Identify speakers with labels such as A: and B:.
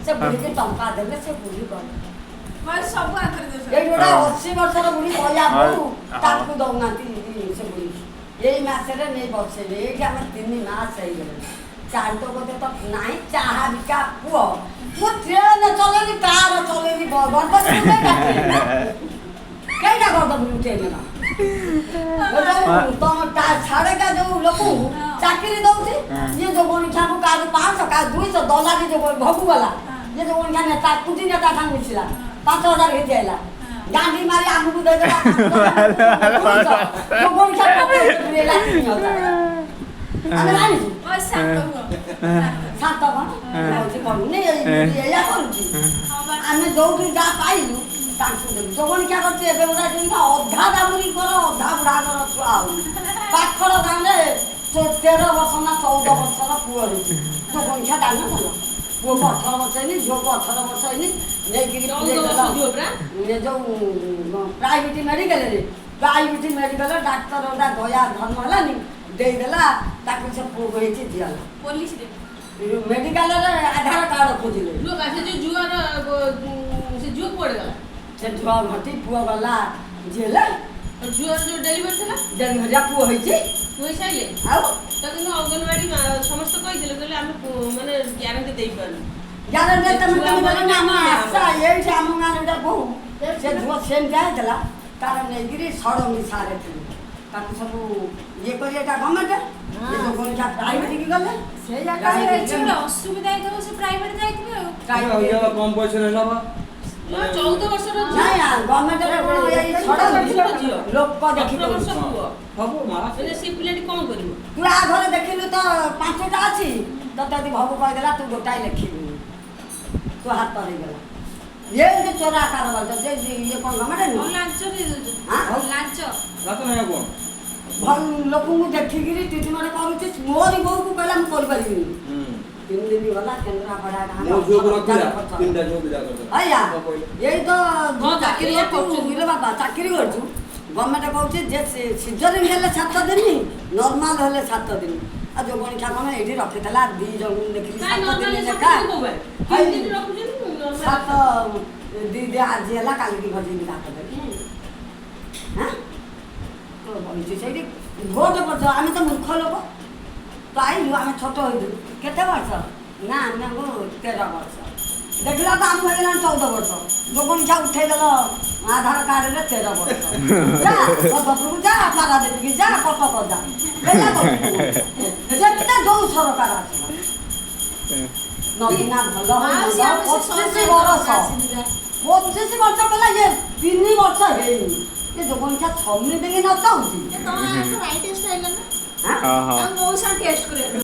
A: ସେ ବୁଢ଼ୀକି ଟଙ୍କା ଦେଲେ, ସେ ବୁଢ଼ୀ ଗଲେ।
B: ସବୁ ଆଗରେ ଦୋଷ।
A: ଏଇ ଗୋଟେ 80 ବର୍ଷର ବୁଢ଼ୀ କହିଲା ବୋଉ, ତାକୁ ଦଉନାହାନ୍ତି। ସେ ବୁଢ଼ୀ ଏଇ ମାସରେ ନେଇ ବସେଇଲେ। ଏଇଠି ଆମେ 3 ମାସ ହେଇଗଲେଣି। ଚାରି ବୋଧେ ତ ନାହିଁ। ଚାହା ବିକା ପୁଅ, ମୁଁ ଟ୍ରେନ ଚଲେଇଲି, କାର ଚଲେଇଲି, ଗର୍ଦ କେଇଟା ଗର୍ଦ ଉଠେଇଲେ ନା ତମ ସାଢ଼େକା ଯୋଉ ଲୋକଙ୍କୁ ଚାକିରି ଦଉଛି। ଇଏ ଯୋଉ ଗଣିଠାକୁ କାହାକୁ 500, କାହାକୁ 200 ଦଲାଲି, ଯୋଉ ଭଗୁ ଗଲା, ଇଏ ଯୋଉ ଗଣିଠା ନେତା, କୁଜି ନେତା ସାଙ୍ଗେ ମିଶିଲା, 5000 ଘିତି ଆଇଲା, ଗାଣ୍ଡି ମାରି ଆମକୁ ଦେଇଦେଲା। ଯୋଉ ଗଣିଠା ପୁରେଇଲା 3000, ଆମେ ଜାଣିଛୁ।
B: ଓ, ଶାନ୍ତ ହୁଅ।
A: ଶାନ୍ତ କଣ ହଉଛି? କରୁନି, ଏଇଆ କରୁଛି।
B: ହଁ ବା।
A: ଆମେ ଯୋଉଠି ଯାହା ପାଇଲୁ ତାଙ୍କୁ ଦେବୁ। ଯୋଗଣିକା କରିଛି ଏବେ ଗୋଟା ଯେମିତି ଅଧା ଦାମୁରିଙ୍କର ଅଧା ବୁଢ଼ାଙ୍କର ଛୁଆ ହଉନି। ପାଖର ଗାଁରେ 13 ବର୍ଷ ନା 14 ବର୍ଷର ପୁଅ ହେଇଛି। ଯୋଗଣିକା ଜାଣିନଥିଲ? ପୁଅକୁ 18 ବର୍ଷ ହେଇନି, ଝିଅକୁ 18 ବର୍ଷ ହେଇନି, ନେଇକିରି
C: 14 ବର୍ଷ ଝିଅ ପରା?
A: ଏ ଯୋଉ ପ୍ରାଇଭେଟ ମେଡିକାଲରେ, ପ୍ରାଇଭେଟ ମେଡିକାଲ ଡାକ୍ତର ଦୟା ଧର୍ମ ହେଲାନି, ଦେଇଦେଲା ତାକୁ। ସେ ପୁଅକୁ ହେଇଛି, ଝିଅ ହେଲା।
B: ପୋଲିସରେ
A: ମେଡିକାଲରେ ଆଧାର କାର୍ଡ ଖୋଜିଲେ।
C: ଝିଅ ସେ ଯୋଉ ଝିଅର, ସେ ଝିଅ କୁଆଡେ ଗଲା?
A: ସେ ଝିଅ ଘଟି ପୁଅ ଗଲା ଜେଲ।
C: ଝିଅର ଯୋଉ ଡେଲିଭରି ଥିଲା?
A: ଡେଲିଭରିଆ ପୁଅ ହେଇଛି।
C: ପୁଅ ହେଇସାରିଲେ?
A: ଆଉ
C: ତ କିନ୍ତୁ ଅଙ୍ଗନବାଡି ସମସ୍ତେ କହିଥିଲେ, କହିଲେ ଆମେ ମାନେ ଗ୍ୟାରେଣ୍ଟି ଦେଇପାରୁନୁ।
A: ଗ୍ୟାରେଣ୍ଟି ତମେ ତମେ ଦେଲନି। ଆମ ଆଶା ଏଇଠି ଆମ ଗାଁରେ ଗୋଟେ ବୋହୂ, ସେ ଝିଅ ସେମିତିଆ ହେଇଥିଲା। ତାର ନେଇକିରି ଷଡ଼ଙ୍ଗୀ ସାରେ ଥିଲେ, ତାକୁ ସବୁ ଇଏ କରି, ଏଟା ଗଭର୍ଣ୍ଣମେଣ୍ଟ, ପ୍ରାଇଭେଟ କି ଗଲେ।
B: ସେଇ ଜାଗାରେ କିଛି ଗୋଟେ ଅସୁବିଧା ହେଇଥିବ, ସେ ପ୍ରାଇଭେଟ ଯାଇଥିବେ ଆଉ।
A: ପ୍ରାଇଭେଟ
D: କମ ପଇସାରେ ହେଲା ବା।
C: 14 ବର୍ଷର ଝିଅ।
A: ନାଇଁ, ଗଭର୍ଣ୍ଣମେଣ୍ଟରେ କଣ ଏଇ ଷଡ଼ଙ୍ଗୀ
C: ଝିଅ ଝିଅ
A: ଲୋକ ଦେଖି
C: 18 ବର୍ଷ ପୁଅ।
D: ସବୁ ମା।
C: ମାନେ ସେ ପିଲାଟି କଣ କରିବ?
A: ତୁ ଆ ଘରେ ଦେଖିଲୁ ତ ପାଞ୍ଚଟା ଅଛି, ତତେ ଯଦି ଭବୁ କହିଦେଲା ତୁ ଗୋଟାଏ ଲେଖିବୁନି, ତୋ ହାତ ହେଇଗଲା। ଏମିତି ଚୋରା କାରବାର ଯେ ଇଏ କଣ ଗଭର୍ଣ୍ଣମେଣ୍ଟ
B: ଆଉ ଲାଞ୍ଚ ଦେଇ ଦଉଛନ୍ତି।
A: ଆଁ?
B: ଲାଞ୍ଚ।
D: ରାତ ନାହିଁ ଆଉ କଣ?
A: ଭଲ ଲୋକଙ୍କୁ ଦେଖିକିରି ଟ୍ରିଟମେଣ୍ଟ କରୁଛି। ମୋରି ବୋଉକୁ କହିଲା ମୁଁ କରିପାରିବିନି। 3 ଦିନ ଗଲା କେନ୍ଦ୍ରାପଡ଼ା।
D: ମୋ ଝିଅକୁ ରଖିଲା, ତିନିଟା ଝିଅ ବିଦା କରିଦେଲା।
A: ଆଜ୍ଞା।
D: କଣ କହିଲେ?
A: ଏଇ ତ
C: ହଁ,
A: ଚାକିରି
C: ଏଇଆ
A: କରୁଛୁ।
C: କରୁଛନ୍ତି।
A: ଇରେ ବାବା, ଚାକିରି କରୁଛୁ, ଗଭର୍ଣ୍ଣମେଣ୍ଟ କହୁଛି ଯେ ସିଜରିଂ ହେଲେ 7 ଦିନ, ନର୍ମାଲ ହେଲେ 7 ଦିନ। ଆଉ ଯୋଉ ଗଣିଖା କଣ ଏଇଠି ରଖିଥିଲା ଦି ଜଣଙ୍କୁ ଦେଖିଲି
C: କାଇଁ
A: 7 ଦିନ
C: ନର୍ମାଲ
A: ଲେଖା।
C: 7 ଦିନ କୋଉ ପାଇଁ? 3 ଦିନ ରଖୁଛନ୍ତି ନର୍ମାଲ।
A: ସାତ ଦି ଦି ଆଜି ହେଲା, କାଲିକି ଭଜିକି ଭାତ ଦେବି। ହାଁ, ତ ବହିଛି ସେଇଠି ଭୋଟ ବର୍ଷ। ଆମେ ତ ମୂର୍ଖ ଲୋକ ତ ଆଇଲୁ, ଆମେ ଛୋଟ ହେଇଥିଲୁ। କେତେ ବର୍ଷ ନା ଆମକୁ 13 ବର୍ଷ ଦେଖିଲା ତ ଆମକୁ ହେଇଗଲାଣି 14 ବର୍ଷ। ଯୋଗଣିଛା ଉଠେଇଦେଲ ଆଧାର କାର୍ଡରେ 13 ବର୍ଷ। ଯା ପଦ୍ମପୁରକୁ ଯା, ପାରାଦୀପକି ଯା, କଟକ ଯା, ଏଇଆ କରୁଛୁ। ଯେତେ ଯୋଉ ସରକାର ଆସିଲା, ନବୀନା ଭଲ ହଉ
B: ମାଉସୀ, ଆମେ ସେ
A: 25
B: ସରକାର
A: ବର୍ଷ
B: ଆସିଲୁ।
A: 25 ବର୍ଷ କଲା, ଇଏ 3 ବର୍ଷ ହେଇନି। ଏ ଯୋଗଣିଛା ସମିତିକି ନଚାଉଛି।
B: ତମ ରାଇଟ୍ ଷ୍ଟାଇଲ ନା?
A: ହାଁ?
B: ଆମ ମଉସା ଟେଷ୍ଟ କରିବା।